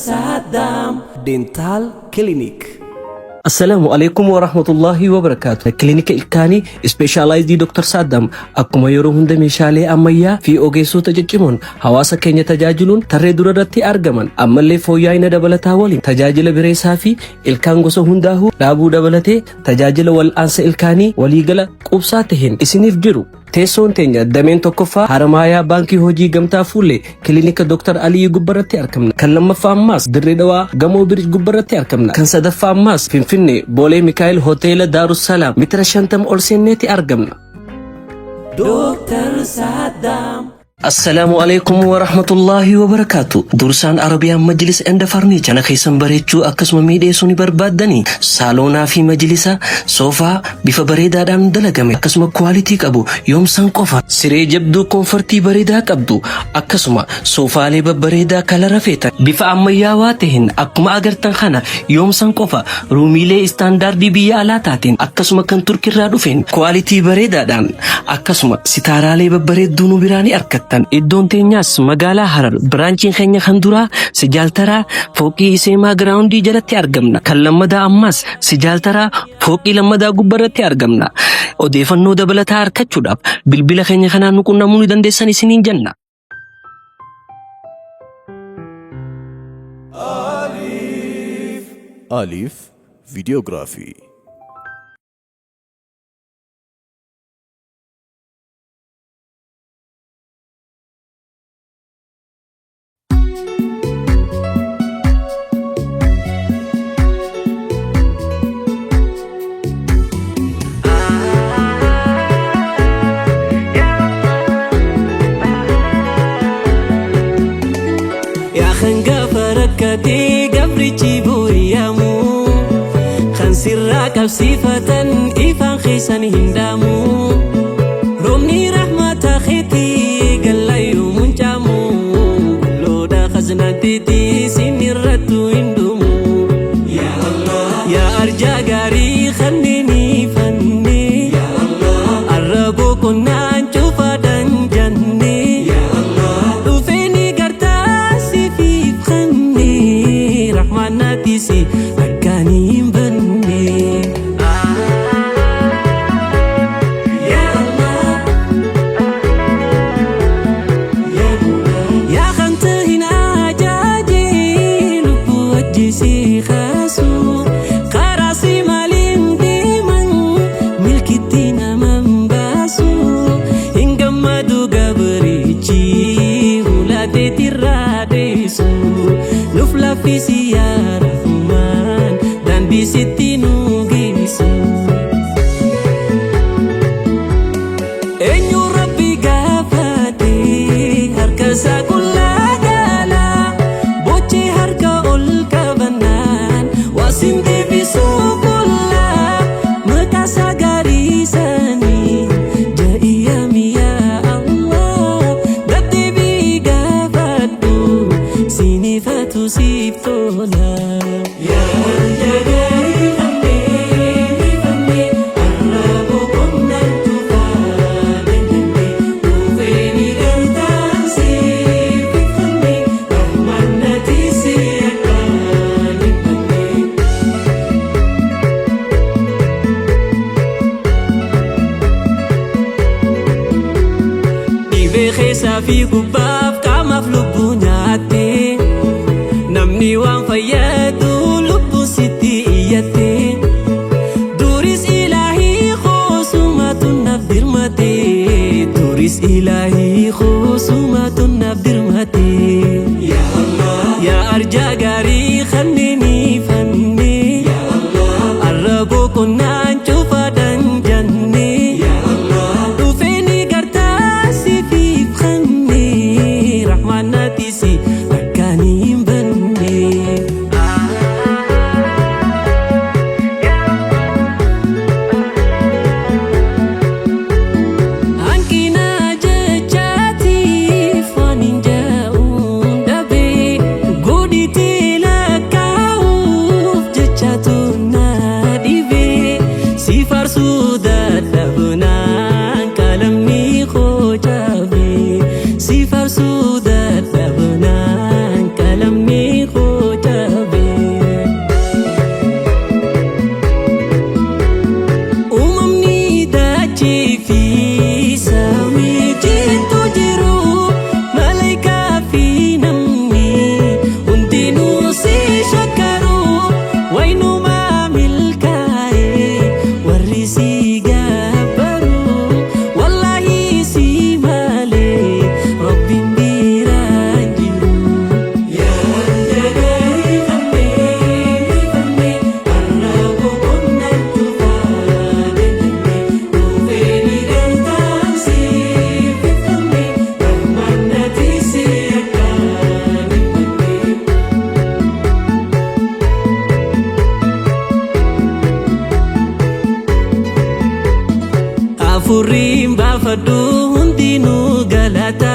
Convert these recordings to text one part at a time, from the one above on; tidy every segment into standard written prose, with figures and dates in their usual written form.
Saddam Dental Clinic. Assalaamu alaikum wa rahmatullahi wa barakaatu. Kilinika ilkaanii ispeeshaalaayizii Dr. Saddam akkuma yeroo hunda meeshaalee ammayyaa fi ogeessota ciccimoon hawaasa keenya tajaajiluun tarree dura irratti argaman ammallee fooyya'ina dabalataa waliin tajaajila bireessaa fi ilkaan gosa hundaa'uu dhaabuu dabalatee tajaajila wal'aansa ilkaanii waliigala qubsaa taheen isiniif jiru. Teessoon teenya dameen tokkoffaa Haramaayaa Baankii Hojii Gamtaa Fuullee Kilinika Dr. Aliyyi gubbarratti argamna. Kan lammaffaa ammaas Dirree Dhawaa Gamoo Biriij gubbarratti argamna. Kan sadaffaa ammaas Finfinnee Boolee Mikaa'el Hoteela Daarussalaam mitira 50 ol seenneeti argamna. Dr. Saddam. Assalaamu alaikum wa rahmatullahi wa barakaatu. Dursaan Arabiyaan Majlis and Furniture na keessan bareechuu akkasuma miidheessuu ni barbaaddanii saaloonaa fi majlisa soofaa bifa bareedaadhaan dalagame akkasuma kwaalitii qabu yoomsan qofa siree jabduu koonfartii bareedaa qabdu akkasuma soofaalee babbareedaa kalara feetan bifa ammayyaawaa ta'een akkuma agartan kana yoomsan qofa ruumiilee istaandaardii biyya alaa taateen akkasuma kan turkirraa dhufeen kwaalitii bareedaadhaan akkasuma sitaaraalee babbareedduu nu biraa ni argattan. Iddoon teenyaas magaalaa Harar biraanchiin keenya kan duraa Sijaaltaraa fooqii Iseemaa giraawundii jalatti argamna. Kan lammadaa ammaas Sijaaltaraa fooqii lammadaa gubbarratti argamna. Odeeffannoo dabalataa argachuudhaaf bilbila keenya kanaan nu qunnamuu ni dandeessan isiniin jenna. Alif Videography. Yaa hangafa rakkatee gabrichi booyyamu kan sirraa qabsiifatan ifaan keessan hin dhaamu. Roobni rahmata keetii gallayyuu muncaamu loodha khasnateetii sin irrattu hin dhumu. Yaa arjaa gaarii kanneenii fannee arraboo qonnaan cufaadhaan jannee dhufeeni gartaa sifiif kennee rahmaanatisi akkaan hin banne. Yaa kan hin ajaajee lubbuu wajjisii kaasu karaa si maaliin deeman milkitti naman baasu hin gammadu gabrichi hulaateetirraa deessu nuuf laffisi yaa Rahmaan daandii sitti nu geessu. Eenyu rabbi gaafate harka isaa qullaa gaala bochee harka ol qabannaan waasin deebisuu qullaa maqaa isaa gaarii sanii ja'iyaami yaa Allah gaddeebii gaafadhu sinifatu siif tola. Yaa arjaa gaarii fannee fannee arraboo qonnaan tufaa dandeenye dhufeeni gamtaan siif fannee rahmaanatisi akkaan hin banne. Dhibee keessaa fi gubbaaf qaamaaf lubbuu nyaatte namni waan fayyadu lubbuu sitti iyyatte duris ilaahii qoosumatu naaf dirmate duris ilaahii qoosumatu naaf dirmate. Yaa arjaa gaarii kanneenii fannee arraboo qonnaan cufaadhaan jannee dhufeeni gartaa sifiif kennee Dachii fi samii jidduu jiru, malaayikaa fi namni hundinuu si shakkaru. Waynumaa milkaa'e warri si gabbaru. Wallaahi si malee Rabbiin biraa hin jiru. Yaada gaarii fannee fannee har'a boqonnaa dhufaa dandeenye dhufee ni galtaan siif ifamne rahmaannati si akkaan himanne. Afurriin baafadhu hundinuu galata,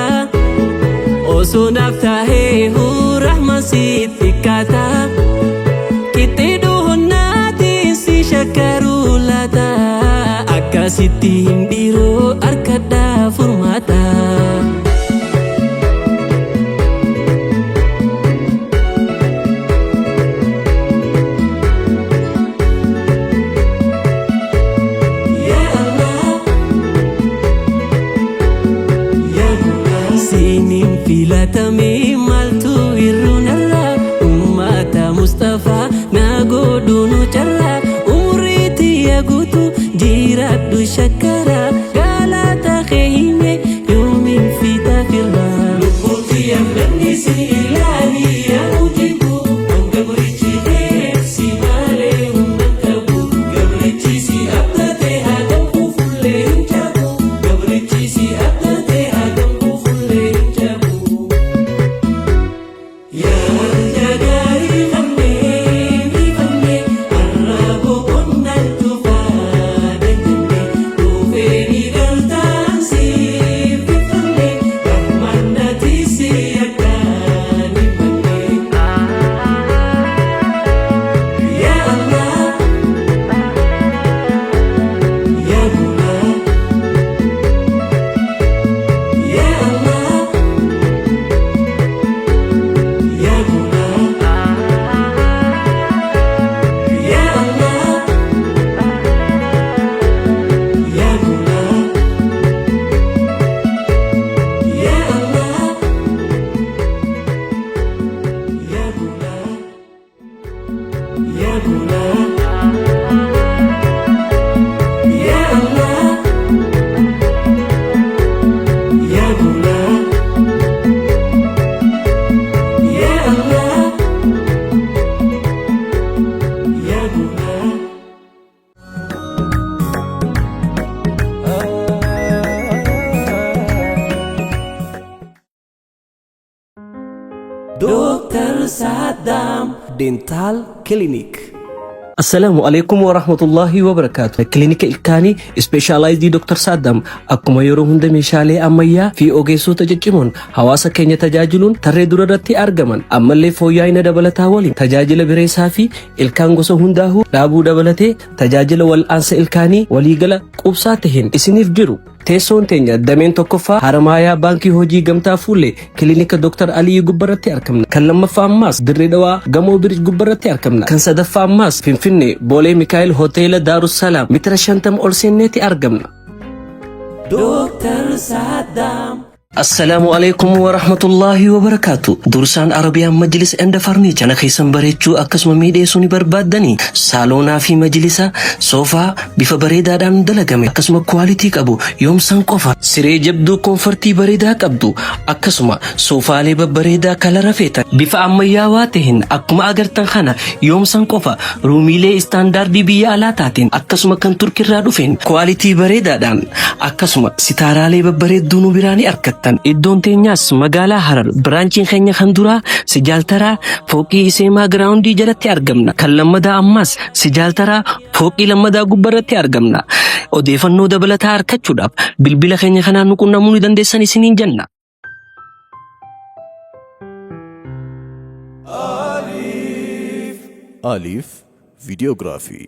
osoo naaf tahee rahma sitti xiqqaata, qixxee dhohonnaatiin si shakkaruu laata, akkasitti hin dhiiroo harkadhaa furmaata. Ya Allah, Ya Mola, Siinin filatame maaltu irruunarra, ummata Mustafaa na godhuunu carra, umrii tiyya guutu jiraadhu shakkara, galata kee hime yoomiin fixa firra. Lubbuu tiyya namni si ilaali yaa mujibu, hanga burichi kee si malee humna qabu, gabrichi si abdate hagam kufullee hin jabu, gabrichi si abdate hagam kufullee hin jabu. Yaada gaarii fannee fannee har'a boqonnaa dhufaa dandeenye dhufee ni galtaan siif ifamne rahmaannati si akkaan himanne. Ya Allah, Ya Mola, Ya Allah, Ya Mola, Ya Allah, Ya Mola, Ya Allah, Ya Mola, Ya Mola, Ya Allah, Ya Mola, Ya Allah, Ya Mola. Dr. Saddam Dental Clinic. Assalaamu alaikum wa rahmatullahi wa barakaatu. Kilinika ilkaanii specialized Dr. Saddam akkuma yeroo hunda meeshaalee ammayyaa fi ogeessota ciccimoon hawaasa keenya tajaajiluun tarree dura irratti argaman, ammallee fooyya'ina dabalataa waliin tajaajila bireessaa fi ilkaan gosa hundaa'uu dhaabuu dabalatee tajaajila wal'aansa ilkaanii waliigala qubsaa taheen isiniif jiru. Teessoon teenya dameen tokkoffaa Haramaayaa Baankii Hojii Gamtaa Fuullee Kilinika Dr. Aliyyi gubbarratti argamna. Kan lammaffaa ammaas Dirree Dhawaa Gamoo Biriij gubbarratti argamna. Kan sadaffaa ammaas Finfinnee Boolee Mikaa'el Hoteela Daarussalaam mitira 50 ol seenneeti argamna. Dr. Saddam. Assalaamu alaikum wa rahmatullahi wa barakaatu. Dursaan Arabiyaan Majlis and Furniture keessan bareechuu akkasuma miidheessuu ni barbaaddanii, saaloonaa fi majlisa, soofaa bifa bareedaadhaan dalagame akkasuma quality qabu yoomsan qofa, siree jabduu comfort bareedaa qabdu, akkasuma soofaalee babbareedaa color feetan bifa ammayyaawaa ta'een akkuma agartan kana yoomsan qofa, ruumiilee standard biyya alaa taateen akkasuma kan Turkirraa dhufeen quality bareedaadhaan akkasuma sitaaraalee babbareedduu nu biraa ni argattan. Iddoon teenyaas magaalaa Harar, branchiin keenya kan duraa Sijaaltaraa fooqii Iseemaa ground jalatti argamna. Kan lammadaa ammaas Sijaaltaraa fooqii lammadaa gubbarratti argamna. Odeeffannoo dabalataa argachuudhaaf bilbila keenya kanaan nu qunnamuu ni dandeessan isiniin jenna. Alif Videography.